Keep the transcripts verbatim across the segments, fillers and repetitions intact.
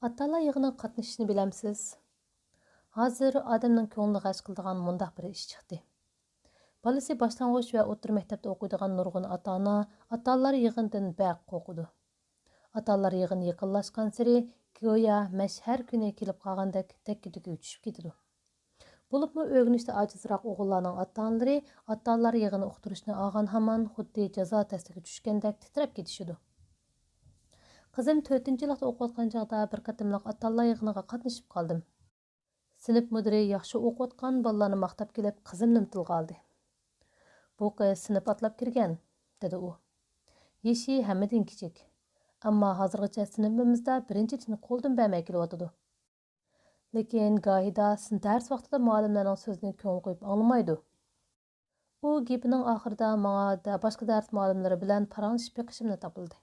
ئاتا-ئانىلار يىغىنىغا قاتنىشىشنى بىلەمسىز؟ ھازىر ئادەمنىڭ كۆڭلىنى غەش قىلىدىغان مۇنداق بىر ئىش چىقتى. بالىسى باشلانغۇچ ۋە ئوتتۇرا مەكتەپتە ئوقۇيدىغان نۇرغۇن ئاتا-ئانا ئاتا-ئانىلار يىغىنىدىن بەك قورقىدۇ. ئاتا-ئانىلار يىغىنى يېقىنلاشقانسېرى گويا مەش ھەر كۈنى كېلىپ قالغاندەك دەككە-دۈككىگە چۈشۈپ كېتىدۇ. بولۇپمۇ ئۆگىنىشتە ئاجىزراق ئوغۇللارنىڭ ئاتا-ئانىلىرى ئاتا-ئانىلار يىغىنى ئۇقتۇرۇشنى ئالغان ھامان خۇددى جازا تەستىگە چۈشكەندەك تىترەپ كېتىشىدۇ. قىزىم تۆتىنچى يىللىقتا ئوقۇۋاتقان چاغدا بىر قېتىملىق ئاتا-ئانىلار يىغىنىغا قاتنىشىپ قالدىم. سىنىپ مۇدىرى ياخشى ئوقۇۋاتقان بالىلارنى ماختاپ كېلىپ، قىزىمنىمۇ تىلغا ئالدى. «بۇ قىز سىنىپ ئاتلاپ كىرگەن» دېدى ئۇ. «يېشى ھەممىدىن كىچىك. ئەمما ھازىرغىچە سىنىپىمىزدا بىرىنچىلىكنى قولدىن بەرمەي كېلىۋاتىدۇ. لېكىن گاھىدا سىن-، دەرس ۋاقتىدا مۇئەللىملەرنىڭ سۆزىنى كۆڭۈل قويۇپ ئاڭلىمايدۇ.» ئۇ گېپىنىڭ ئاخىرىدا ماڭا دە-، باشقا دەرس مۇئەللىملىرى بىلەن پاراڭلىشىپ بېقىشىمنى تاپىلدى.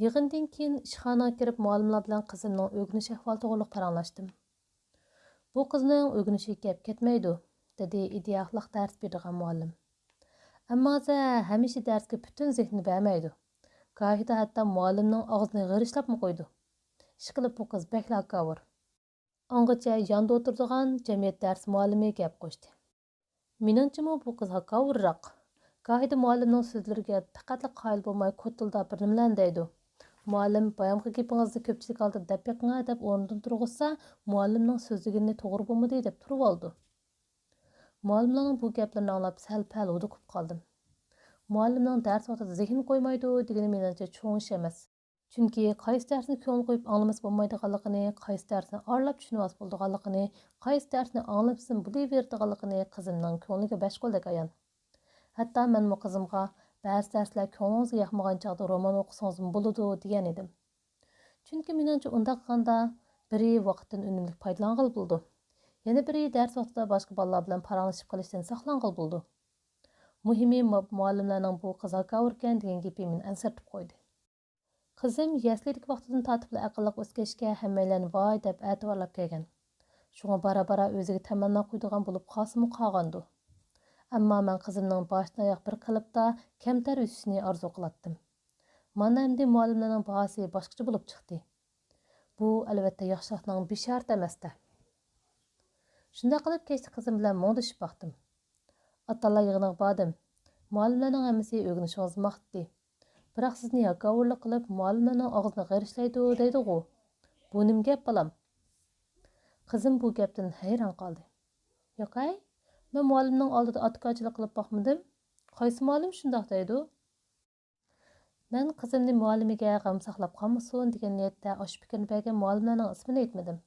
يىغىندىن كېيىن ئىشخانىغا كىرىپ، مۇئەللىملەر بىلەن قىزىمنىڭ ئۆگىنىش ئەھۋالى توغرىلىق پاراڭلاشتىم. «بۇ قىزنىڭ ئۆگىنىشىگە گەپ كەتمەيدۇ»، دېدى ئىدىيەلىق دەرس بېرىدىغان مۇئەللىم. «ئەمما ھازىر ھەمىشە دەرسكە پۈتۈن زېھنىنى بەرمەيدۇ. گاھىدا ھەتتا مۇئەللىمنىڭ ئاغزىنى غىرىشلاپمۇ قويىدۇ. ئىشقىلىپ، بۇ قىز بەكلا ھاكاۋۇر.» ئاڭغىچە ياندا ئولتۇرىدىغان جەمئىيەت دەرس مۇئەللىمى گەپ قوشتى. «مېنىڭچىمۇ بۇ قىز ھاكاۋۇرراق. گاھىدا مۇئەللىمنىڭ سۆزلىرىگە پەقەتلا قايىل بولماي، كوتۇلداپ بىر نېمىلەرنى دەيدۇ. مۇئەللىم، بايامقى گېپىڭىزنى كۆپچىلىك ئالدىدا دەپ بېقىڭە دەپ ئورنىدىن تۇرغۇزسا، مۇئەللىمنىڭ سۆزلىگىنىنى توغرا بولمىدى دەپ تۇرۇۋالىدۇ.» مۇئەللىملارنىڭ بۇ گەپلىرىنى ئاڭلاپ سەل-پەل ھودۇقۇپ قالدىم. مۇئەللىمنىڭ دەرس ۋاقتىدا زېھىن قويمايدۇ دېگىنى مېنىڭچە چوڭ ئىش ئەمەس. چۈنكى قايسى دەرسنى كۆڭۈل قويۇپ ئاڭلىمىسا بولمايدىغانلىقىنى، قايسى دەرسنى ئارىلاپ چۈشىنىۋالسا بولىدىغانلىقىنى، قايسى دەرسنى ئاڭلىمىسىمۇ بولۇۋېرىدىغانلىقىنى قىزىمنىڭ كۆڭلىگە بەش قولدەك ئايان. ھەتتا مەنمۇ قىزىمغا، «بەزى دەرسلەر كۆڭلىڭىزگە ياقمىغان چاغدا رومان ئوقۇسىڭىزمۇ بولىدۇ» دېگەن ئىدىم. چۈنكى مېنىڭچە ئۇنداق قىلغاندا بىرى ۋاقىتتىن ئۈنۈملۈك پايدىلانغىلى بولىدۇ. يەنە بىرى دەرس ۋاقتىدا باشقا بالىلار بىلەن پاراڭلىشىپ قېلىشتىن ساقلانغىلى بولىدۇ. مۇھىمى مۇ-، مۇئەللىملەرنىڭ بۇ قىز ھاكاۋۇركەن دېگەن گېپى مېنى ئەنسىرىتىپ قويدى. قىزىم يەسلىدىكى ۋاقتىدىن تارتىپلا ئەقىللىق ئۆسكەچكە ھەممەيلەننى ۋاي دەپ ئەتىۋارلاپ كەلگەن. شۇڭا بارا-بارا ئۆزىگە تەمەننا قويىدىغان بولۇپ قالسىمۇ قالغاندۇ. ئەمما مەن قىزىمنىڭ باشتىن ئاياغ بىر قېلىپتا كەمتەر ئۆسۈشىنى ئارزۇ قىلاتتىم. مانا ئەمدى مۇئەللىملەرنىڭ باھاسى باشقىچە بولۇپ چىقتى. بۇ، ئەلۋەتتە، ياخشىلىقنىڭ بېشارىتى ئەمەستە. شۇنداق قىلىپ كەچتە قىزىم بىلەن مۇڭدىشىپ باقتىم. ئاتالار يىغىنىغا باردىم. مۇئەللىملەرنىڭ ھەممىسى ئۆگىنىشىڭىزنى ماختىدى. بىراق سىزنى ھاكاۋۇرلۇق قىلىپ، مۇئەللىملەرنىڭ ئاغزىنى غىرىشلايدۇ دەيدىغۇ. بۇ نېمە گەپ، بالام؟ قىزىم بۇ گەپتىن ھەيران قالدى. ياقەي، مەن مۇئەللىمنىڭ ئالدىدا ئاتىكارچىلىق قىلىپ باقمىدىم. قايسى مۇئەللىم شۇنداق دەيدۇ؟ مەن قىزىمنى مۇئەللىمىگە غەم ساقلاپ قالمىسۇن دېگەن نىيەتتە ئاشۇ پىكىرنى بەرگەن مۇئەللىملەرنىڭ ئىسمىنى ئېيتمىدىم.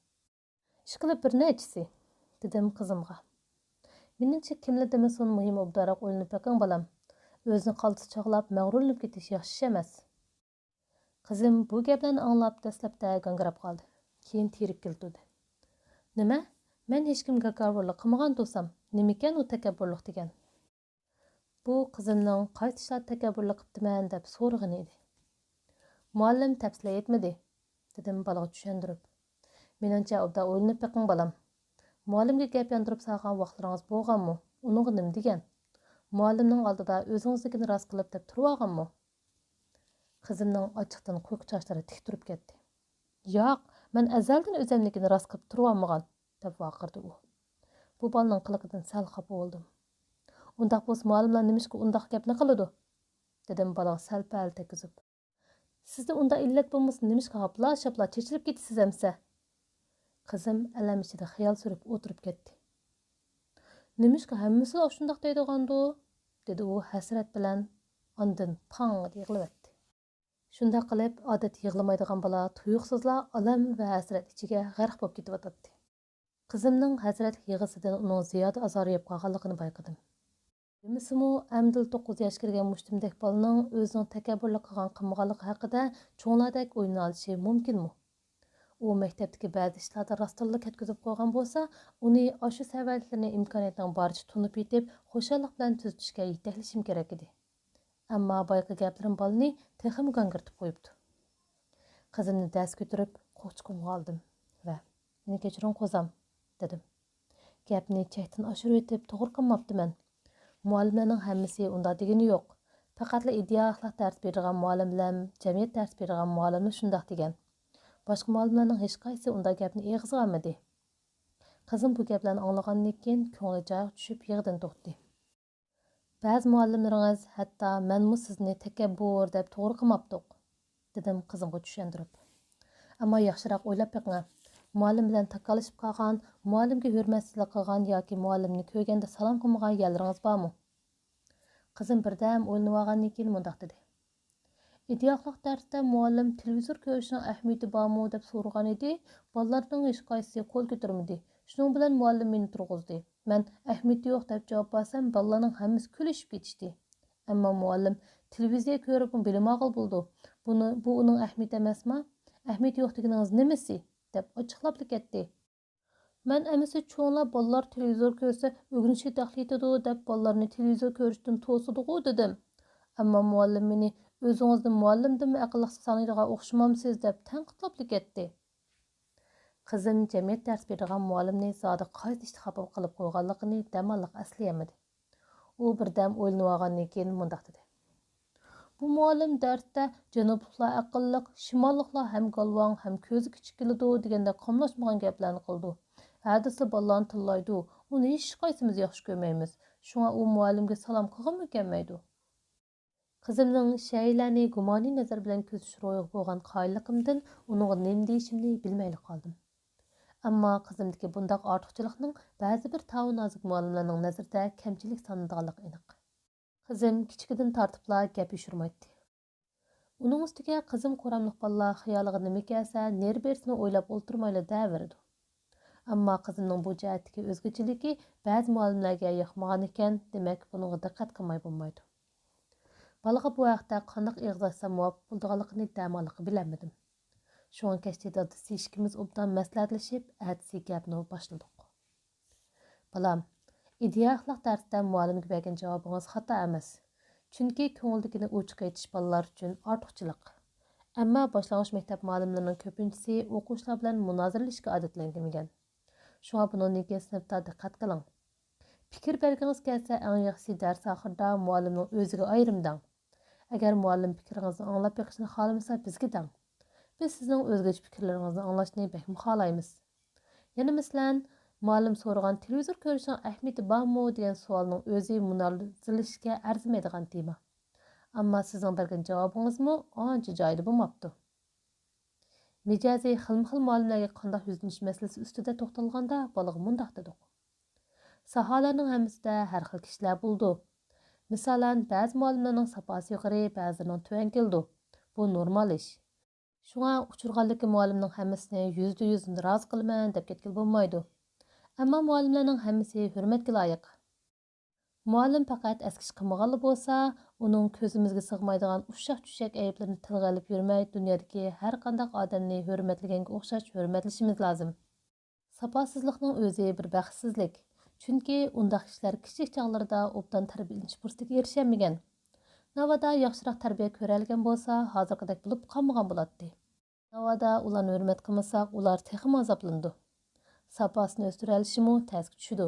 ئىشقىلىپ بىر نەچچىسى، دېدىم قىزىمغا. مېنىڭچە كىملا دېمىسۇن، مۇھىم ئوبدانراق ئويلىنىپ بېقىڭ، بالام. ئۆزىنى قالتىس چاغلاپ، مەغرۇرلىنىپ كېتىش ياخشى ئىش ئەمەس. قىزىم بۇ گەپلەرنى ئاڭلاپ دەسلەپتە گاڭگىراپ قالدى. كېيىن تېرىك كېلىپ تۇردى. نېمە؟ مەن ھېچكىمگە ھاكاۋۇرلۇق قىلمىغان تۇرسام، نېمىكەن ئۇ تەكەببۇرلۇق دېگەن؟ بۇ قىزىمنىڭ قايسى ئىشلاردا تەكەببۇرلۇق قىپتىمەن دەپ سورىغىنى ئىدى. مۇئەللىم تەپسىلەپ ئېيتمىدى، دېدىم بالىغا چۈشەندۈرۈپ. مېنىڭچە ئوبدان ئويلىنىپ بېقىڭ، بالام. مۇئەللىمگە گەپ ياندۇرۇپ سالغان ۋاقىتلىرىڭىز بولغانمۇ؟ ئۇنىڭغا نېمە دېگەن؟ مۇئەللىمنىڭ ئالدىدا ئۆزىڭىزنىڭكىنى راست قىلىپ دەپ تۇرۇۋالغانمۇ؟ قىزىمنىڭ ئاچچىقتىن قويۇق چاچلىرى تىك تۇرۇپ كەتتى. ياق، مەن ئەزەلدىن ئۆزۈمنىڭكىنى راست قىلىپ تۇرۇۋالمىغان، دەپ ۋارقىرىدى ئۇ. بۇ بالىنىڭ قىلىقىدىن سەل خاپا بولدۇم. ئۇنداق بولسا مۇئەللىملار نېمىشقا ئۇنداق گەپنى قىلىدۇ؟ دېدىم بالىغا سەل پەل تەگكۈزۈپ. سىزدە ئۇنداق ئىللەت بولمىسا نېمىشقا ھاپلا-شاپلا چېچىلىپ كېتىسىز ئەمسە؟ قىزىم ئەلەم ئىچىدە خىيال سۈرۈپ ئولتۇرۇپ كەتتى. نېمىشقا ھەممىسىلا ئاشۇنداق دەيدىغاندۇ؟ دېدى ئۇ ھەسرەت بىلەن، ئاندىن پاڭ يىغلىۋەتتى. شۇنداق قىلىپ، ئادەتتە يىغلىمايدىغان بالا تۇيۇقسىزلا ئالەم ۋە ھەسرەت ئىچىگە غەرق بولۇپ كېتىۋاتاتتى. قىزىمنىڭ ھەسرەتلىك يىغىسىدىن ئۇنىڭ زىيادە ئازار يەپ قالغانلىقىنى بايقىدىم. دېمىسىمۇ، ئەمدىلا توققۇز ياشقا كىرگەن مۇشتۇمدەك بالىنىڭ ئۆزىنىڭ تەكەببۇرلۇق قىلغان قىلمىغانلىقى ھەققىدە چوڭلاردەك ئويلىنالىشى مۇمكىنمۇ؟ ئۇ مەكتەپتىكى بەزى ئىشلاردا راستتىنلا كەتكۈزۈپ قويغان بولسا، ئۇنى ئاشۇ سەۋەنلىكلىرىنى ئىمكانىيەتنىڭ بارىچە تونۇپ يېتىپ، خۇشاللىق بىلەن تۈزىتىشكە يېتەكلىشىم كېرەك ئىدى. ئەمما بايىقى گەپلىرىم بالىنى تېخىمۇ گاڭگىرىتىپ قويۇپتۇ. قىزىمنى دەس كۆتۈرۈپ، قوقچىقىمغا ئالدىم ۋە، «مېنى كەچۈرۈڭ، قوزام»، دېدىم. گەپنى چەكتىن ئاشۇرۇۋېتىپ توغرا قىلماپتىمەن. مۇئەللىملەرنىڭ ھەممىسى ئۇنداق دېگىنى يوق. پەقەتلا ئىدىيە ئەخلاق دەرس بېرىدىغان مۇئەللىملەرم، جەمئىيەت دەرس بېرىدىغان مۇئەللىملا شۇنداق دېگەن. باشقا مۇئەللىملەرنىڭ ھېچقايسىسى ئۇنداق گەپنى ئېغىزىغا ئالمىدى. قىزىم بۇ گەپلەرنى ئاڭلىغاندىن كېيىن كۆڭلى جايغا چۈشۈپ يىغىدىن توختىدى. بەزى مۇئەللىملىرىڭىز ھەتتا مەنمۇ سىزنى تەكەببۇر دەپ توغرا قىلماپتۇق، دېدىم قىزىمغا چۈشەندۈرۈپ. ئەمما ياخشىراق ئويلاپ بېقىڭ. مۇئەللىم بىلەن تاكاللىشىپ قالغان، مۇئەللىمگە ھۆرمەتسىزلىك قىلغان ياكى مۇئەللىمنى كۆرگەندە سالام قىلمىغان يەرلىرىڭىز بارمۇ؟ قىزىم بىردەم ئويلىنىۋالغاندىن كېيىن مۇنداق دېدى. ئىدىيەلىك دەرستە مۇئەللىم تېلېۋىزور كۆرۈشنىڭ ئەھمىيىتى بارمۇ دەپ سورىغان ئىدى. بالىلارنىڭ ھېچقايسىسى قول كۆتۈرمىدى. شۇنىڭ بىلەن مۇئەللىم مېنى تۇرغۇزدى. مەن ئەھمىيىتى يوق دەپ جاۋاب بەرسەم، بالىلارنىڭ ھەممىسى كۈلۈشۈپ كېتىشتى. ئەمما مۇئەللىم تېلېۋىزىيە كۆرۈپمۇ بىلىم ئالغىلى بولىدۇ. بۇنى، بۇ ئۇنىڭ ئەھمىيىتى ئەمەسما؟ ئەھمىيىتى يوق دېگىنىڭىز نېمىسى؟ دەپ ئاچچىقلاپلا كەتتى. مەن ئەمىسە چوڭلار بالىلار تېلېۋىزور كۆرسە ئۆگىنىشى تەخلىيتىدۇ دەپ بالىلارنى تېلېۋىزور كۆرۈشتىن توسىدىغۇ دېدىم. ئەمما مۇئەللىم مېنى ئۆزىڭىزنى مۇئەللىمدىنمۇ ئەقىللىقسىز سانايدىغان ئوخشىمامسىز دەپ تەنقىدلاپلا كەتتى. قىزىم جەمئىيەت دەرس بېرىدىغان مۇئەللىمنى زادى قايسى ئىشتا خاپا قىلىپ قويغانلىقىنى دەماللىق ئەسلىيەلمىدى. ئۇ بىردەم ئويلىنىۋالغاندىن كېيىن مۇنداق دېدى. بۇ مۇئەللىم دەرستە جەنۇبلۇقلار ئەقىللىق، شىماللىقلار ھەم گالۋاڭ، ھەم كۆزى كىچىك كېلىدۇ دېگەندەك قاملاشمىغان گەپلەرنى قىلىدۇ. ھە دېسە بالىلارنى تىللايدۇ. ئۇنى ھېچقايسىمىز ياخشى كۆرمەيمىز. شۇڭا ئۇ مۇئەللىمگە سالام قىلغىمۇ كەلمەيدۇ. قىزىمنىڭ شەيئىلەرنى گۇمانىي نەزەر بىلەن كۆزىتىش روھىغا بولغان قايىللىقىمدىن ئۇنىڭغا نېمە دېيىشىمنى بىلمەيلا قالدىم. ئەمما قىزىمدىكى بۇنداق ئارتۇقچىلىقنىڭ بەزى بىر تاۋۇ نازۇك مۇئەللىملەرنىڭ نەزىرىدە كەمچىلىك سانىلىدىغانلىقى ئېنىق. قىزىم كىچىكىدىن تارتىپلا گەپ يوشۇرمايتتى. ئۇنىڭ ئۈستىگە قىزىم قوراملىق بالىلار خىيالىغا نېمە كەلسە، نېرى-بېرىسىنى ئويلاپ ئولتۇرمايلا دەۋېرىدۇ. ئەمما قىزىمنىڭ بۇ جەھەتتىكى ئۆزگىچىلىكى بەزى مۇئەللىملەرگە ياقمىغان ئىكەن، دېمەك، بۇنىڭغا دىققەت قىلماي بولمايدۇ. بالىغا بۇ ھەقتە قانداق ئېغىز ئاچسام مۇۋاپىق بولىدىغانلىقىنى دەماللىققا بىلەلمىدىم. شۇڭا كەچتە دادىسى ئىككىمىز ئوبدان مەسلىھەتلىشىپ، ئەتىسى گەپنى باشلىدۇق. بالام، ئىدىيە ئەخلاق دەرستە مۇئەللىمگە بەرگەن جاۋابىڭىز خاتا ئەمەس. چۈنكى كۆڭۈلدىكىنى ئوچۇق ئېيتىش بالىلار ئۈچۈن ئارتۇقچىلىق. ئەمما باشلانغۇچ مەكتەپ مۇئەللىملىرىنىڭ كۆپىنچىسى ئوقۇغۇچىلار بىلەن مۇنازىرىلىشكە ئادەتلەنگەنمىكەن. شۇڭا بۇنىڭدىن كېيىن سىنىپتا دىققەت قىلىڭ. پىكىر بەرگىڭىز كەلسە، ئەڭ ياخشىسى دەرس ئاخىرىدا مۇئەللىمنىڭ ئۆزىگە ئايرىم دەڭ. ئەگەر مۇئەللىم پىكرىڭىزنى ئاڭلاپ بېقىشنى خالىمىسا، بىزگە دەڭ. بىز سىزنىڭ ئۆزگىچە پىكىرلىرىڭىزنى ئاڭلاشنى بەكمۇ خالايمىز. يەنە مەسىلەن، مۇئەللىم سورىغان تېلېۋىزور كۆرۈشنىڭ ئەھمىيىتى بارمۇ دېگەن سوئالنىڭ ئۆزى مۇنازىرىلىشىشكە ئەرزىمەيدىغان تېما. ئەمما سىزنىڭ بەرگەن جاۋابىڭىزمۇ ئانچە جايىدا بولماپتۇ. مىجەزى خىلمۇ خىل مۇئەللىملەرگە قانداق يۈزلىنىش مەسىلىسى ئۈستىدە توختالغاندا بالىغا مۇنداق دېدۇق. ساھەلەرنىڭ ھەممىسىدە ھەر خىل كىشىلەر بولىدۇ. مىسالەن، بەزى مۇئەللىملەرنىڭ ساپاسى يۇقىرى، بەزىلىرىنىڭ تۆۋەن كېلىدۇ. بۇ نورمال ئىش. شۇڭا ئۇچرىغانلىكى مۇئەللىمنىڭ ھەممىسىنى يۈزدە يۈز رازى قىلىمەن دەپ كەتكىلى بولمايدۇ. ئەمما مۇئەللىملەرنىڭ ھەممىسى ھۆرمەتكە لايىق. مۇئەللىم پەقەت ئەسكى ئىش قىلمىغانلا بولسا، ئۇنىڭ كۆزىمىزگە سىغمايدىغان ئۇششاق-چۈششەك ئەيىبلىرىنى تىلغا ئېلىپ يۈرمەي، دۇنيادىكى ھەر قانداق ئادەمنى ھۆرمەتلىگەنگە ئوخشاش ھۆرمەتلىشىمىز لازىم. ساپاسىزلىقنىڭ ئۆزى بىر بەختسىزلىك. چۈنكى ئۇنداق كىشىلەر كىچىك چاغلىرىدا ئوبدان تەربىيەلىنىش پۇرسىتىگە ئېرىشەلمىگەن. ناۋادا ياخشىراق تەربىيە كۆرەلىگەن بولسا، ھازىرقىدەك بولۇپ قالمىغان بولاتتى. ناۋادا ئۇلارنى ھۆرمەت قىلمىساق، ئۇلار تېخىمۇ ئازابلىنىدۇ. ساپاسىنى ئۆستۈرەلىشىمۇ تەسكە چۈشىدۇ.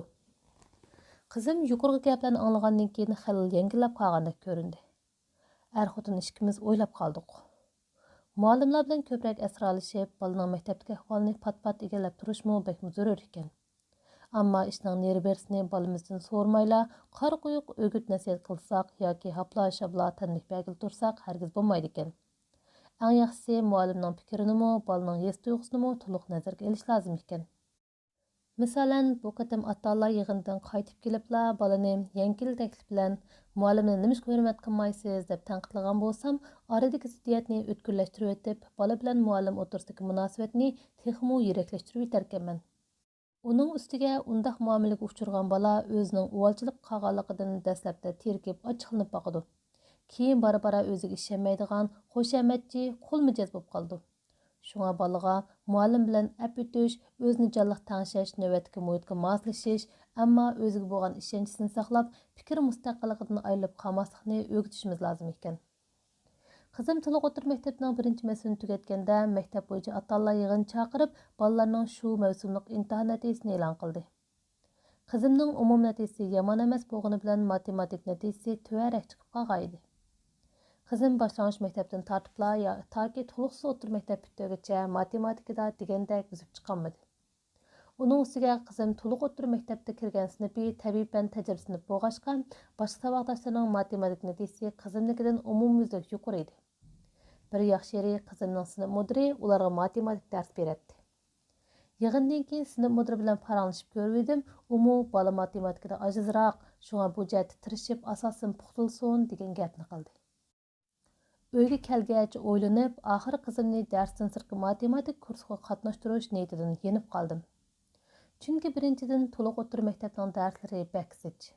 قىزىم يۇقىرىقى گەپلەرنى ئاڭلىغاندىن كېيىن خېلى يەڭگىللەپ قالغاندەك كۆرۈندى. ئەر-خوتۇن ئىككىمىز ئويلاپ قالدۇق. مۇئەللىملەر بىلەن كۆپرەك ئەسرالىشىپ، بالىنىڭ مەكتەپتىكى ئەھۋالىنى پات-پات ئىگىلەپ تۇرۇشمۇ بەكمۇ زۆرۈر ئىكەن. ئەمما ئىشنىڭ نېرى-بېرىسىنى بالىمىزدىن سورىمايلا، قارا قويۇق ئۆگۈت-نەسىھەت قىلساق ياكى ھاپلا-شاپلا تەنبىھ بەرگىلى تۇرساق ھەرگىز بولمايدىكەن. ئەڭ ياخشىسى مۇئەللىمنىڭ پىكرىنىمۇ، بالىنىڭ ھېس-تۇيغۇسىنىمۇ تولۇق نەزەرگە ئېلىش لازىم ئىكەن. مىسالەن، بۇ قېتىم ئاتا-ئانىلار يىغىنىدىن قايتىپ كېلىپلا بالىنى يەڭگىل تەكلىپ بىلەن، «مۇئەللىمنى نېمىشقا ھۆرمەت قىلمايسىز؟» دەپ تەنقىدلىغان بولسام، ئارىدىكى زىددىيەتنى ئۆتكۈرلەشتۈرۈۋېتىپ، بالا بىلەن مۇئەللىم ئوتتۇرىسىدىكى مۇناسىۋەتنى تېخىمۇ يىرەكلەشتۈرۈۋېتەركەنمەن. ئۇنىڭ ئۈستىگە ئۇنداق مۇئامىلىگە ئۇچرىغان بالا ئۆزىنىڭ ئۇۋالچىلىققا قالغانلىقىدىن دەسلەپتە تېرىكىپ، ئاچچىقلىنىپ باقىدۇ. كېيىن بارا-بارا ئۆزىگە ئىشەنمەيدىغان، خۇشامەتچى، قۇل مىجەز بولۇپ قالىدۇ. شۇڭا بالىغا مۇئەللىم بىلەن ئەپ ئۆتۈش، ئۆزىنى جانلىق تەڭشەش، نۆۋەتتىكى مۇھىتقا ماسلىشىش، ئەمما ئۆزىگە بولغان ئىشەنچىسىنى ساقلاپ، پىكىر مۇستەقىللىقىدىن ئايرىلىپ قالماسلىقنى ئۆگىتىشىمىز لازىم ئىكەن. قىزىم تولۇق ئوتتۇرا مەكتەپنىڭ بىرىنچى مەسىلىنى تۈگەتكەندە، مەكتەپ بويىچە ئاتا-ئانىلار يىغىنى چاقىرىپ، بالىلارنىڭ شۇ مەۋسۇملۇق ئىمتىھان نەتىجىسىنى ئېلان قىلدى. قىزىمنىڭ ئومۇمىي نەتىجىسى يامان ئەمەس بولغىنى بىلەن، ماتېماتىك نەتىجىسى تۆۋەنرەك چىقىپ قالغان ئىدى. قىزىم باشلانغۇچ مەكتەپتىن تارتىپلا يا-، تاكى تولۇقسىز ئوتتۇرا مەكتەپ پۈتتۈرگۈچە ماتېماتىكىدا دېگەندەك ئۈزۈپ چىقالمىدى. ئۇنىڭ ئۈستىگە قىزىم تولۇق ئوتتۇرا مەكتەپتە كىرگەن سىنىپى تەبىئىي پەن تەجرىبە سىنىپى بولغاچقا، باشقا ساۋاقداشلىرىنىڭ ماتېماتىكا نەتىجىسى قىزىمنىڭكىدىن ئومۇميۈزلۈك يۇقىرى ئىدى. بىر ياخشى يېرى، قىزىمنىڭ سىنىپ مۇدىرى ئۇلارغا ماتېماتىكا دەرس بېرەتتى. يىغىندىن كېيىن سىنىپ مۇدىرى بىلەن پاراڭلىشىپ كۆرۈۋىدىم، ئۇمۇ بالا ماتېماتىكىدا ئاجىزراق، شۇڭا بۇ جەھەتتە تىرىشىپ، ئاساسىم پۇختىلىسۇن دېگەن گەپنى قىلدى. ئۆيگە كەلگەچ ئويلىنىپ، ئاخىرى قىزىمنى دەرستىن سىرتقى ماتېماتىكا كۇرسىغا قاتناشتۇرۇش نىيىتىدىن يېنىپ قالدىم. چۈنكى بىرىنچىدىن، تولۇق ئوتتۇرا مەكتەپنىڭ دەرسلىرى بەك زىچ.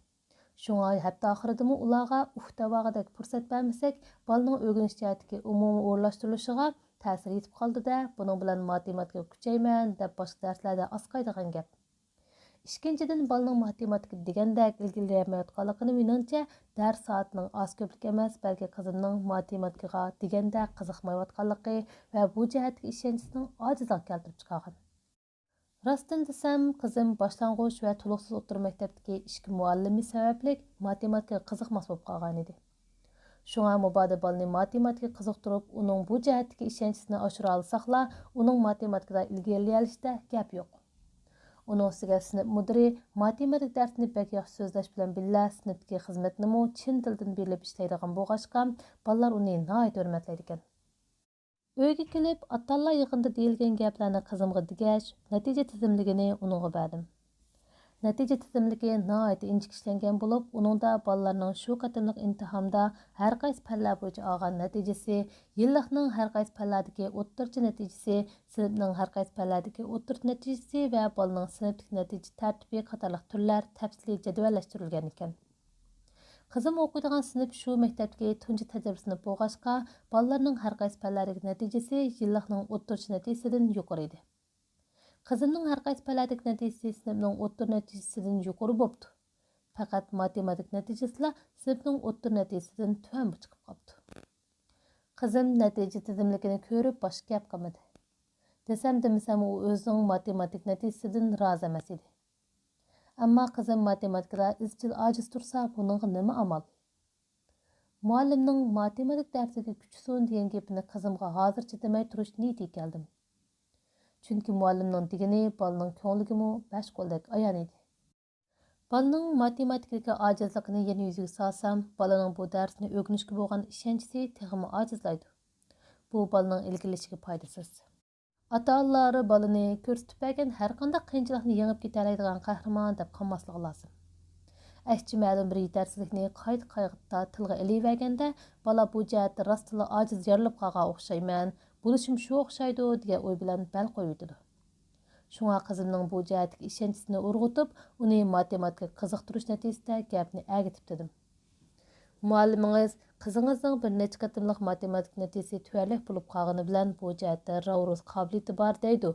شۇڭا ھەپتە ئاخىرىدىمۇ ئۇلارغا ئۇھ دەۋاغىدەك پۇرسەت بەرمىسەك، بالىنىڭ ئۆگىنىش جەھەتتىكى ئومۇمىي ئورۇنلاشتۇرۇلۇشىغا تەسىر يېتىپ قالىدۇ-دە، بۇنىڭ بىلەن ماتېماتىكىغا كۈچەيمەن دەپ باشقا دەرسلەردە ئاسقايدىغان گەپ. ئىككىنچىدىن، بالىنىڭ ماتېماتىكىدا دېگەندەك ئىلگىرىلىيەلمەيۋاتقانلىقىنى مېنىڭچە دەرس سائىتىنىڭ ئاز كۆپلۈك ئەمەس، بەلكى قىزىمنىڭ ماتېماتىكىغا دېگەندەك قىزىقمايۋاتقانلىقى ۋە بۇ جەھەتتىكى ئىشەنچىسىنىڭ ئاجىزلىقى كەلتۈرۈپ چىقارغان. راستىنى دېسەم، قىزىم باشلانغۇچ ۋە تولۇقسىز ئوتتۇرا مەكتەپتىكى ئىككى مۇئەللىمى سەۋەبلىك ماتېماتىكىغا قىزىقماس بولۇپ قالغانىدى. شۇڭا مۇبادا بالىنى ماتېماتىكىغا قىزىقتۇرۇپ، ئۇنىڭ بۇ جەھەتتىكى ئىشەنچىسىنى ئاشۇرالىساقلا، ئۇنىڭ ماتېماتىكىدا ئىلگىرىلىيەلىشىدە گەپ يوق. ئۇنىڭ ئۈستىگە سىنىپ مۇدىرى ماتېماتىكا دەرسىنى بەك ياخشى سۆزلەش بىلەن بىللە، سىنىپتىكى خىزمەتنىمۇ چىن دىلدىن بېرىلىپ ئىشلەيدىغان بولغاچقا، بالىلار ئۇنى ناھايىتى ھۆرمەتلەيدىكەن. ئۆيگە كېلىپ، ئاتا-ئانىلار يىغىنىدا دېيىلگەن گەپلەرنى قىزىمغا دېگەچ، نەتىجە تىزىملىكىنى ئۇنىڭغا بەردىم. نەتىجە تىزىملىكى ناھايىتى ئىنچىكە ئىشلەنگەن بولۇپ، ئۇنىڭدا بالىلارنىڭ شۇ قېتىملىق ئىمتىھاندا ھەر قايسى پەنلەر بويىچە ئالغان نەتىجىسى، يىللىقنىڭ ھەر قايسى پەنلەردىكى ئوتتۇرىچە نەتىجىسى، سىنىپنىڭ ھەر قايسى پەنلەردىكى ئوتتۇرىچە نەتىجىسى ۋە بالىنىڭ سىنىپتىكى نەتىجە تەرتىپى قاتارلىق تۈرلەر تەپسىلىي جەدۋەللەشتۈرۈلگەن ئىكەن. قىزىم ئوقۇيدىغان سىنىپ شۇ مەكتەپتىكى تۇنجى تەجرىبە سىنىپ بولغاچقا، بالىلارنىڭ ھەر قايسى پەنلەردىكى نەتىجىسى يىللىقنىڭ ئوتتۇرىچە نەتىجىسىدىن يۇقىرى ئىدى. قىزىمنىڭ ھەر قايسى پەنلەردىكى نەتىجىسى سىنىپنىڭ ئوتتۇرا نەتىجىسىدىن يۇقىرى بوپتۇ. پەقەت ماتېماتىكا نەتىجىسىلا سىنىپنىڭ ئوتتۇرا نەتىجىسىدىن تۆۋەن چىقىپ قاپتۇ. قىزىم نەتىجە تىزىملىكىنى كۆرۈپ باشقا گەپ قىلمىدى. دېسەم دېمىسەم ئۇ ئۆزىنىڭ ماتېماتىكا نەتىجىسىدىن رازى ئەمەس ئىدى. ئەمما قىزىم ماتېماتىكىدا ئىزچىل ئاجىز تۇرسا، بۇنىڭغا نېمە ئامال؟ مۇئەللىمنىڭ ماتېماتىكا دەرسىگە كۈچىسۇن دېگەن گېپىنى قىزىمغا ھازىرچە دېمەي تۇرۇش نىيىتىگە كەلدىم. چۈنكى مۇئەللىمنىڭ دېگىنى بالىنىڭ كۆڭلىگىمۇ بەش قولدەك ئايان ئىدى. بالىنىڭ ماتېماتىكىدىكى ئاجىزلىقىنى يەنە يۈزىگە سالسام، بالىنىڭ بۇ دەرسنى ئۆگىنىشكە بولغان ئىشەنچىسى تېخىمۇ ئاجىزلايدۇ. بۇ بالىنىڭ ئىلگىرىلىشىگە پايدىسىز. ئاتا-ئانىلار بالىنى كۆرسىتىپ بەرگەن ھەرقانداق قىيىنچىلىقنى يېڭىپ كېتەلەيدىغان قەھرىمان دەپ قاماسلىقى لازىم. ئەكسىچە مەلۇم بىر يېتەرسىزلىكنى قايتا-قايتا تىلغا ئېلىۋەرگەندە، بالا بۇ جەھەتتە راستتىنلا ئاجىز يارىلىپ قالغان ئوخشايمەن، بولۇشىمۇ شۇ ئوخشايدۇ دېگەن ئوي بىلەن بەل قويۇۋېتىدۇ. شۇڭا قىزىمنىڭ بۇ جەھەتتىكى ئىشەنچىسىنى ئۇرغۇتۇپ، ئۇنى ماتېماتىكىغا قىزىقتۇرۇش نەتىجىسىدە گەپنى ئەگىتىپ دېدىم. مۇئەللىمىڭىز قىزىڭىزنىڭ بىر نەچچە قېتىملىق ماتېماتىكا نەتىجىسى تۆۋەنلىك بولۇپ قالغىنى بىلەن بۇ جەھەتتە راۋۇرۇس قابىلىيىتى بار دەيدۇ.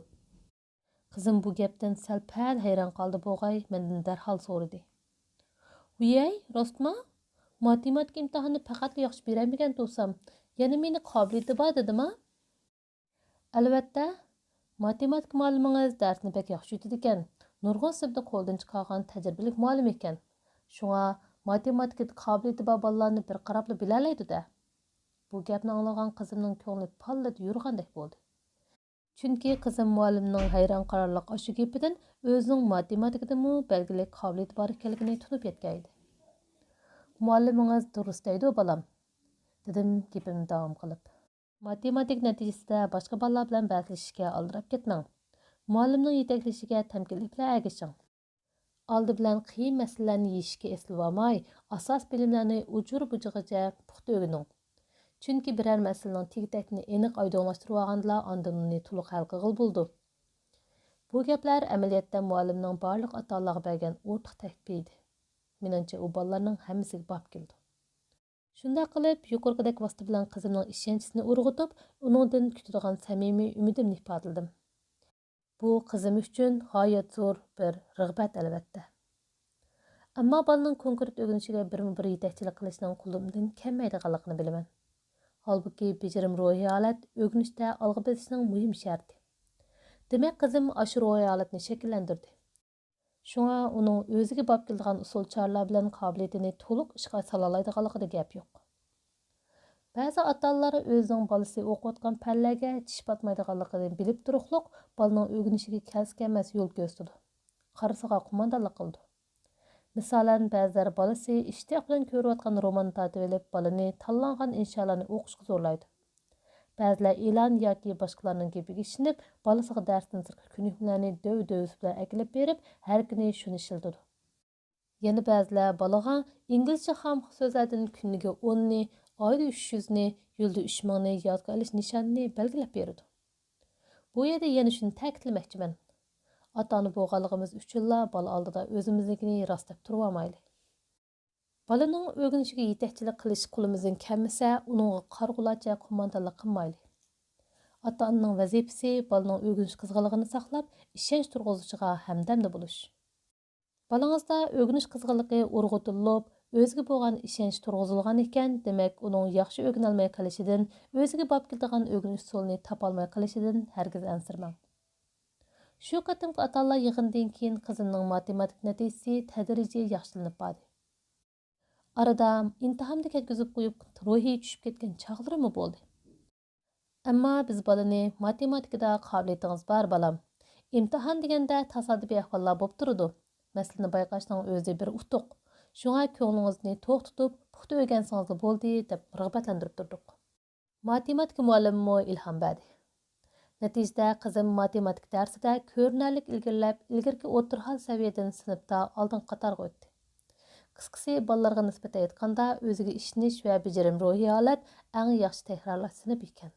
قىزىم بۇ گەپتىن سەل پەل ھەيران قالدى بوغاي، مەندىن دەرھال سورىدى. ۋىيەي، راستما؟ ماتېماتىكا ئىمتىھانىنى پەقەتلا ياخشى بېرەلمىگەن تۇرسام، يەنە مېنى قابىلىيىتى بار دېدىما؟ ئەلۋەتتە، ماتېماتىكا مۇئەللىمىڭىز دەرسنى بەك ياخشى ئۆتىدىكەن، نۇرغۇن سىنىپنى قولدىن چىقارغان تەجرىبىلىك مۇئەللىم ئىكەن. شۇڭا ماتېماتىكىدا قابىلىيىتى بار بالىلارنى بىر قاراپلا بىلەلەيدۇ-دە. بۇ گەپنى ئاڭلىغان قىزىمنىڭ كۆڭلى پاللىدە يورۇغاندەك بولدى. چۈنكى قىزىم مۇئەللىمنىڭ ھەيران قالارلىق ئاشۇ گېپىدىن ئۆزىنىڭ ماتېماتىكىدىمۇ بەلگىلىك قابىلىيىتى بار ئىكەنلىكىنى تونۇپ يەتكەن ئىدى. مۇئەللىمىڭىز دۇرۇس دەيدۇ، بالام، دېدىم گېپىمنى داۋام قىلىپ. ماتېماتىكا نەتىجىسىدە باشقا بالىلار بىلەن بەسلىشىشكە ئالدىراپ كەتمەڭ. مۇئەللىمنىڭ يېتەكلىشىگە تەمكىنلىك بىلەن ئەگىشىڭ. ئالدى بىلەن قىيىن مەسىلىلەرنى يېشىشكە ئېسىلىۋالماي، ئاساس بىلىملەرنى ئۇجۇر-بۇجىغىچە پۇختا ئۆگىنىڭ. چۈنكى بىرەر مەسىلىنىڭ تېگى-تەكتىنى ئېنىق ئايدىڭلاشتۇرۇۋالغاندىلا، ئاندىن ئۇنى تولۇق ھەل قىلغىلى بولىدۇ. بۇ گەپلەر ئەمەلىيەتتە مۇئەللىمنىڭ بارلىق ئاتا-ئانىلارغا بەرگەن ئورتاق تەكلىپى ئىدى. مېنىڭچە، ئۇ بالىلارنىڭ ھەممىسىگە باب كېلىدۇ. شۇنداق قىلىپ، يۇقىرىقىدەك ۋاسىتە بىلەن قىزىمنىڭ ئىشەنچىسىنى ئۇرغۇتۇپ، ئۇنىڭدىن كۈتىدىغان سەمىمىي ئۈمىدىمنى ئىپادىلىدىم. بۇ قىزىم ئۈچۈن غايەت زور بىر رىغبەت، ئەلۋەتتە. ئەمما بالىنىڭ كونكرېت ئۆگىنىشىگە بىرمۇ بىر يېتەكچىلىك قىلىشنىڭ قولۇمدىن كەلمەيدىغانلىقىنى بىلىمەن. ھالبۇكى، بېجىرىم روھىي ھالەت ئۆگىنىشتە ئالغا بېسىشنىڭ مۇھىم شەرتى. دېمەك، قىزىم ئاشۇ روھىي ھالەتنى شەكىللەندۈردى. شۇڭا ئۇنىڭ ئۆزىگە باب كېلىدىغان ئۇسۇل-چارىلەر بىلەن قابىلىيىتىنى تولۇق ئىشقا سالالايدىغانلىقىدا گەپ يوق. بەزى ئاتا-ئانىلار ئۆزىنىڭ بالىسى ئوقۇۋاتقان پەنلەرگە چىش پاتمايدىغانلىقىنى بىلىپ تۇرۇقلۇق، بالىنىڭ ئۆگىنىشىگە كەلسە-كەلمەس يول كۆرسىتىدۇ، قارىسىغا قوماندانلىق قىلىدۇ. مىسالەن، بەزىلەر بالىسى ئىشتىياق بىلەن كۆرۈۋاتقان روماننى تارتىۋېلىپ، بالىنى تاللانغان ئىنشالارنى ئوقۇشقا زورلايدۇ. بەزىلەر ئېلان ياكى باشقىلارنىڭ گېپىگە ئىشىنىپ، بالىسىغا دەرستىن سىرتقى كۆنۈكمىلەرنى دۆۋ-دۆۋىسى بىلەن ئەكېلىپ بېرىپ، ھەر كۈنى شۇنى ئىشلىتىدۇ. يەنە بەزىلەر بالىغا ئىنگلىزچە خام سۆزلەردىن كۈنىگە ئوننى، ئايدا ئۈچ يۈزنى، يىلدا ئۈچ مىڭنى يادقا ئېلىش نىشانىنى بەلگىلەپ بېرىدۇ. بۇ يەردە يەنە شۇنى تەكىتلىمەكچىمەن. ئاتا-ئانا بولغانلىقىمىز ئۈچۈنلا بالا ئالدىدا ئۆزىمىزنىڭكىنى راست دەپ تۇرۇۋالمايلى. بالىنىڭ ئۆگىنىشىگە يېتەكچىلىك قىلىش قولىمىزدىن كەلمىسە، ئۇنىڭغا قارىغۇلارچە قوماندانلىق قىلمايلى. ئاتا-ئانىنىڭ ۋەزىپىسى بالىنىڭ ئۆگىنىش قىزغىنلىقىنى ساقلاپ، ئىشەنچ تۇرغۇزۇشىغا ھەمدەمدە بولۇش. بالىڭىزدا ئۆگىنىش قىزغىنلىقى ئۇرغۇتۇلۇپ، ئۆزىگە بولغان ئىشەنچ تۇرغۇزۇلغان ئىكەن، دېمەك، ئۇنىڭ ياخشى ئۆگىنەلمەي قېلىشىدىن، ئۆزىگە باب كېلىدىغان ئۆگىنىش ئۇسۇلىنى تاپالماي قېلىشىدىن ھەرگىز ئەنسىرىمەڭ. شۇ قېتىمقى ئاتا-ئانىلار يىغىنىدىن كېيىن قىزىمنىڭ ماتېماتىكا نەتىجىسى تەدرىجىي ياخشىلىنىپ باردى. ئارىدا ئىمتىھاندا كەتكۈزۈپ قويۇپ، روھى چۈشۈپ كەتكەن چاغلىرىمۇ بولدى. ئەمما بىز بالىنى «ماتېماتىكىدا قابىلىيىتىڭىز بار، بالام. ئىمتىھان دېگەندە تاسادىپىي ئەھۋاللار بولۇپ تۇرىدۇ. مەسىلىنى بايقاشنىڭ ئۆزى بىر ئۇتۇق. شۇڭا كۆڭلىڭىزنى توق تۇتۇپ، پۇختا ئۆگەنسىڭىزلا بولدى» دەپ رىغبەتلەندۈرۈپ تۇردۇق. ماتېماتىكا مۇئەللىمىمۇ ئىلھام بەردى. نەتىجىدە، قىزىم ماتېماتىكا دەرسىدە كۆرۈنەرلىك ئىلگىرىلەپ، ئىلگىرىكى ئوتتۇرا ھال سەۋىيەدىن سىنىپتا ئالدىنقى قاتارغا ئۆتتى. قىسقىسى، بالىلارغا نىسبەتەن ئېيتقاندا، ئۆزىگە ئىشىنىش ۋە بېجىرىم روھىي ھالەت ئەڭ ياخشى تەكرارلاش سىنىپى ئىكەن.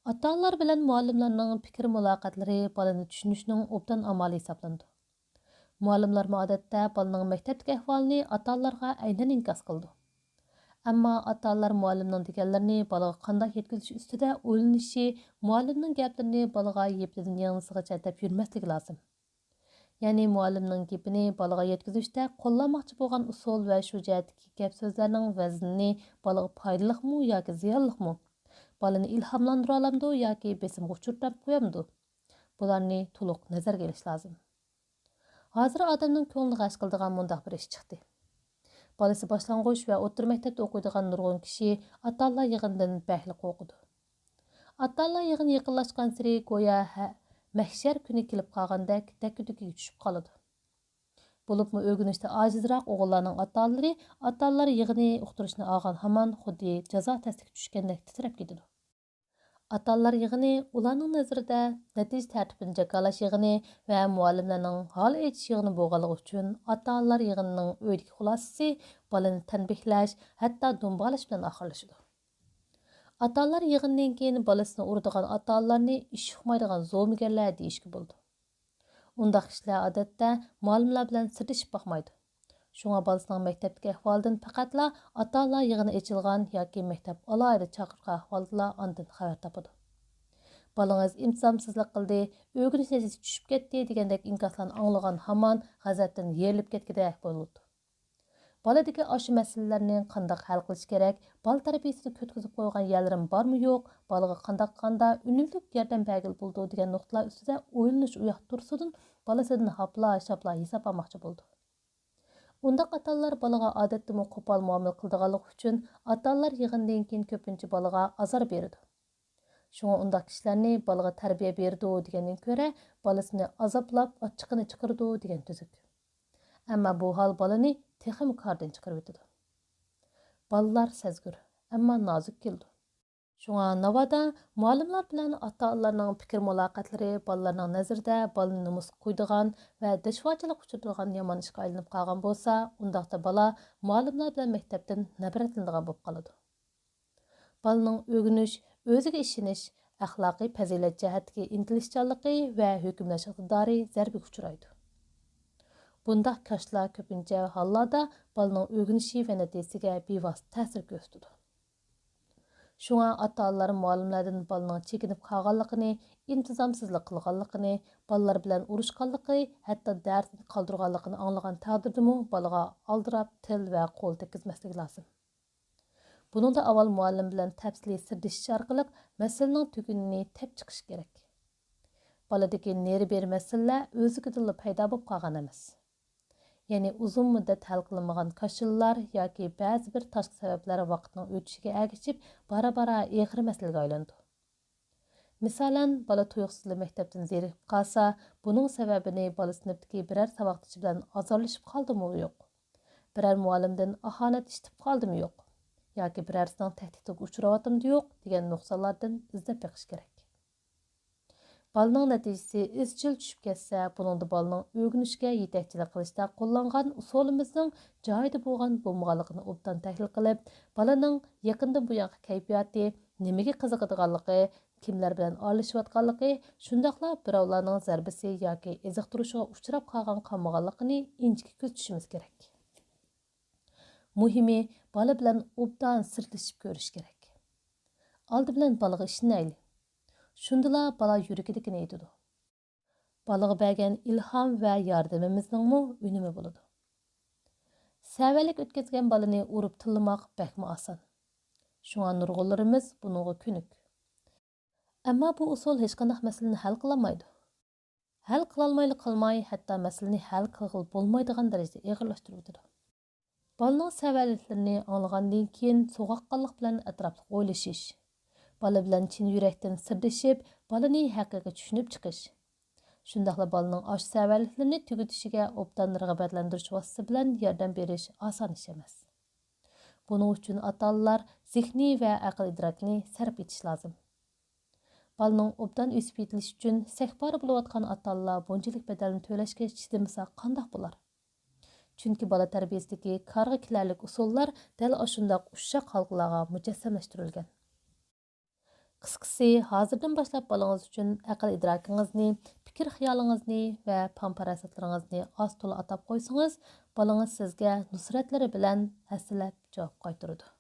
ئاتا-ئانىلار بىلەن مۇئەللىملەرنىڭ پىكىر مۇلاقاتلىرى بالىنى چۈشىنىشنىڭ ئوبدان ئامالى ھېسابلىنىدۇ. مۇئەللىملەرمۇ ئادەتتە بالىنىڭ مەكتەپتىكى ئەھۋالىنى ئاتا-ئانىلارغا ئەينەن ئىنكاس قىلىدۇ. ئەمما ئاتا-ئانىلار مۇئەللىمنىڭ دېگەنلىرىنى بالىغا قانداق يەتكۈزۈش ئۈستىدە ئويلىنىشى، مۇئەللىمنىڭ گەپلىرىنى بالىغا يېپىدىن يېڭىسىغىچە دەپ يۈرمەسلىكى لازىم. يەنى مۇئەللىمنىڭ گېپىنى بالىغا يەتكۈزۈشتە قوللانماقچى بولغان ئۇسۇل ۋە شۇ جەھەتتىكى گەپ-سۆزلەرنىڭ ۋەزنىنى، بالىغا پايدىلىقمۇ ياكى زىيانلىقمۇ، بالىنى ئىلھاملاندۇرالامدۇ ياكى بېسىمغا ئۇچرىتىپ قويامدۇ؟ بۇلارنى تولۇق نەزەرگە ئېلىش لازىم. ھازىر ئادەمنىڭ كۆڭلىنى غەش قىلىدىغان مۇنداق بىر ئىش چىقتى. بالىسى باشلانغۇچ ۋە ئوتتۇرا مەكتەپتە ئوقۇيدىغان نۇرغۇن كىشى ئاتا-ئانىلار يىغىنىدىن بەكلا قورقىدۇ. ئاتا-ئانىلار يىغىنى يېقىنلاشقانسېرى گويا ھە-، مەھشەر كۈنى كېلىپ قالغاندەك دەككە-دۈككىگە چۈشۈپ قالىدۇ. بولۇپمۇ ئۆگىنىشتە ئاجىزراق ئوغۇللارنىڭ ئاتا-ئانىلىرى ئاتا-ئانىلار يىغىنى ئۇقتۇرۇشنى ئالغان ھامان خۇددى جازا تەستىككە چۈشكەندەك تىترەپ كېتىدۇ. ئاتا-ئانىلار يىغىنى ئۇلارنىڭ نەزىرىدە نەتىجە تەرتىپىنى جاكارلاش يىغىنى ۋە مۇئەللىملەرنىڭ ھال ئېيتىش يىغىنى بولغانلىقى ئۈچۈن ئاتا-ئانىلار يىغىنىنىڭ ئۆيدىكى خۇلاسىسى بالىنى تەنبىھلەش، ھەتتا دۇمبالاش بىلەن ئاخىرلىشىدۇ. ئاتا-ئانىلار يىغىنىدىن كېيىن بالىسىنى ئۇرىدىغان ئاتا-ئانىلارنى ئىش ئۇقمايدىغان زومىگەرلەر دېيىشكە بولىدۇ. ئۇنداق كىشىلەر ئادەتتە مۇئەللىملەر بىلەن سىردىشىپ باقمايدۇ. شۇڭا بالىسىنىڭ مەكتەپتىكى ئەھۋالىدىن پەقەتلا ئاتا-ئانىلار يىغىنى ئېچىلغان ياكى مەكتەپ ئالاھىدە چاقىرغان ئەھۋالدىلا ئاندىن خەۋەر تاپىدۇ. بالىڭىز ئىنتىزامسىزلىق قىلدى، ئۆگىنىش نەتىجىسى چۈشۈپ كەتتى دېگەندەك ئىنكاسلارنى ئاڭلىغان ھامان غەزەپتىن يېرىلىپ كەتكۈدەك بولىدۇ. بالىدىكى ئاشۇ مەسىلىلەرنى قانداق ھەل قىلىش كېرەك؟ بالا تەربىيىسىدە كۆتكۈزۈپ قويغان يەرلىرىم بارمۇ يوق؟ بالىغا قانداق قىلغاندا ئۈنۈملۈك ياردەم بەرگىلى بولىدۇ؟ دېگەن نۇقتىلار ئۈستىدە ئويلىنىش ئۇياقتا تۇرسىدىن، بالىسىدىن ھاپلا-شاپلا ھېساب ئالماقچى بولىدۇ. ئۇنداق ئاتا-ئانىلار بالىغا ئادەتتىمۇ قوپال مۇئامىلە قىلىدىغانلىقى ئۈچۈن، ئاتا-ئانىلار يىغىنىدىن كېيىن كۆپىنچە بالىغا ئازار بېرىدۇ. شۇڭا ئۇنداق كىشىلەرنى بالىغا تەربىيە بېرىدۇ دېگەندىن كۆرە، بالىسىنى ئازابلاپ، ئاچچىقىنى چىقىرىدۇ دېگەن تۈزۈك. ئەمما بۇ ھال بالىنى تېخىمۇ كاردىن چىقىرىۋېتىدۇ. بالىلار سەزگۈر، ئەمما نازۇك كېلىدۇ. شۇڭا ناۋادا مۇئەللىملەر بىلەن ئاتا-ئانىلارنىڭ پىكىر مۇلاقاتلىرى بالىلارنىڭ نەزىرىدە بالىنى نومۇسقا قويىدىغان ۋە دىشۋارچىلىققا ئۇچرىتىدىغان يامان ئىشقا ئايلىنىپ قالغان بولسا، ئۇنداقتا بالا مۇئەللىملەر بىلەن مەكتەپتىن نەپرەتلىنىدىغان بولۇپ قالىدۇ. بالىنىڭ ئۆگىنىش، ئۆزىگە ئىشىنىش، ئەخلاقىي پەزىلەت جەھەتتىكى ئىنتىلىشچانلىقى ۋە ھۆكۈملەش ئىقتىدارى زەربىگە ئۇچرايدۇ. بۇنداق كاشىلار كۆپىنچە ھاللاردا بالىنىڭ ئۆگىنىشى ۋە نەتىجىسىگە بىۋاسىتە تەسىر كۆرسىتىدۇ. شۇڭا ئاتا-ئانىلار مۇئەللىملەردىن بالىنىڭ چېكىنىپ قالغانلىقىنى، ئىنتىزامسىزلىق قىلغانلىقىنى، بالىلار بىلەن ئۇرۇشقانلىقى، ھەتتا دەرسنى قالدۇرغانلىقىنى ئاڭلىغان تەقدىردىمۇ بالىغا ئالدىراپ تىل ۋە قول تەگكۈزمەسلىكى لازىم. بۇنىڭدا ئاۋۋال مۇئەللىم بىلەن تەپسىلىي سىردىشىش ئارقىلىق مەسىلىنىڭ تۈگۈنىنى تېپىپ چىقىش كېرەك. بالىدىكى نېرى-بېرى مەسىلىلەر ئۆزلۈكىدىنلا پەيدا بولۇپ قالغان ئەمەس. يەنى ئۇزۇن مۇددەت ھەل قىلىنمىغان كاشىلىلار ياكى بەزى بىر تاشقى سەۋەبلەر ۋاقىتنىڭ ئۆتۈشىگە ئەگىشىپ بارا-بارا ئېغىر مەسىلىگە ئايلىنىدۇ. مىسالەن، بالا تۇيۇقسىزلا مەكتەپتىن زېرىكىپ قالسا، بۇنىڭ سەۋەبىنى بالا سىنىپتىكى بىرەر ساۋاقدىشى بىلەن ئازارلىشىپ قالدىمۇ يوق، بىرەر مۇئەللىمدىن ئاھانەت ئىشىتىپ قالدىمۇ يوق ياكى بىرەرسىنىڭ تەھدىتىگە ئۇچراۋاتامدۇ يوق دېگەن نۇقسانلاردىن ئىزدەپ بېقىش كېرەك. بالىنىڭ نەتىجىسى ئىزچىل چۈشۈپ كەتسە، بۇنىڭدا بالىنىڭ ئۆگىنىشكە يېتەكچىلىك قىلىشتا قوللانغان ئۇسۇلىمىزنىڭ جايىدا بولغان بولمىغانلىقىنى ئوبدان تەھلىل قىلىپ، بالىنىڭ يېقىندىن بۇيانقى كەيپىياتى، نېمىگە قىزىقىدىغانلىقى، كىملەر بىلەن ئارىلىشىۋاتقانلىقى، شۇنداقلا بىراۋلارنىڭ زەربىسى ياكى ئېزىقتۇرۇشىغا ئۇچراپ قالغان قالمىغانلىقىنى ئىنچىكە كۆزىتىشىمىز كېرەك. مۇھىمى، بالا بىلەن ئوبدان سىردىشىپ كۆرۈش كېرەك. ئالدى بىلەن بالىغا ئىشىنەيلى. شۇندىلا بالا يۈرىكىدىكىنى ئېيتىدۇ. بالىغا بەرگەن ئىلھام ۋە ياردىمىمىزنىڭمۇ ئۈنۈمى بولىدۇ. سەۋەنلىك ئۆتكۈزگەن بالىنى ئۇرۇپ تىللىماق بەكمۇ ئاسان. شۇڭا نۇرغۇنلىرىمىز بۇنىڭغا كۆنۈك. ئەمما بۇ ئۇسۇل ھېچقانداق مەسىلىنى ھەل قىلالمايدۇ. ھەل قىلالمايلا قالماي، ھەتتا مەسىلىنى ھەل قىلغىلى بولمايدىغان دەرىجىدە ئېغىرلاشتۇرۇۋېتىدۇ. بالىنىڭ سەۋەنلىكلىرىنى ئاڭلىغاندىن كېيىن سوغۇققانلىق بىلەن ئەتراپلىق ئويلىشىش، بالا بىلەن چىن يۈرەكتىن سىردىشىپ، بالىنى ھەققىگە چۈشىنىپ چىقىش، شۇنداقلا بالىنىڭ ئاشۇ سەۋەنلىكلىرىنى تۈگىتىشىگە ئوبدان رىغبەتلەندۈرۈش ۋاسىتىسى بىلەن ياردەم بېرىش ئاسان ئىش ئەمەس. بۇنىڭ ئۈچۈن ئاتا-ئانىلار زېھنىي ۋە ئەقىل-ئىدراكنى سەرپ ئېتىش لازىم. بالىنىڭ ئوبدان ئۆسۈپ يېتىلىشى ئۈچۈن سەكبارى بولۇۋاتقان ئاتا-ئانىلار بۇنچىلىك بەدەلنى تۆلەشكە چىدىمىسا قانداق بولار؟ چۈنكى بالا تەربىيىسىدىكى كارغا كېلەرلىك ئۇسۇللار دەل ئاشۇنداق ئۇششاق ھالقىلارغا مۇجەسسەملەشتۈرۈلگەن. قىسقىسى، ھازىردىن باشلاپ بالىڭىز ئۈچۈن ئەقىل-ئىدراكىڭىزنى، پىكىر-خىيالىڭىزنى ۋە پام-پاراسەتلىرىڭىزنى ئاز-تولا ئاتاپ قويسىڭىز، بالىڭىز سىزگە نۇسرەتلىرى بىلەن ھەسسىلەپ جاۋاب قايتۇرىدۇ.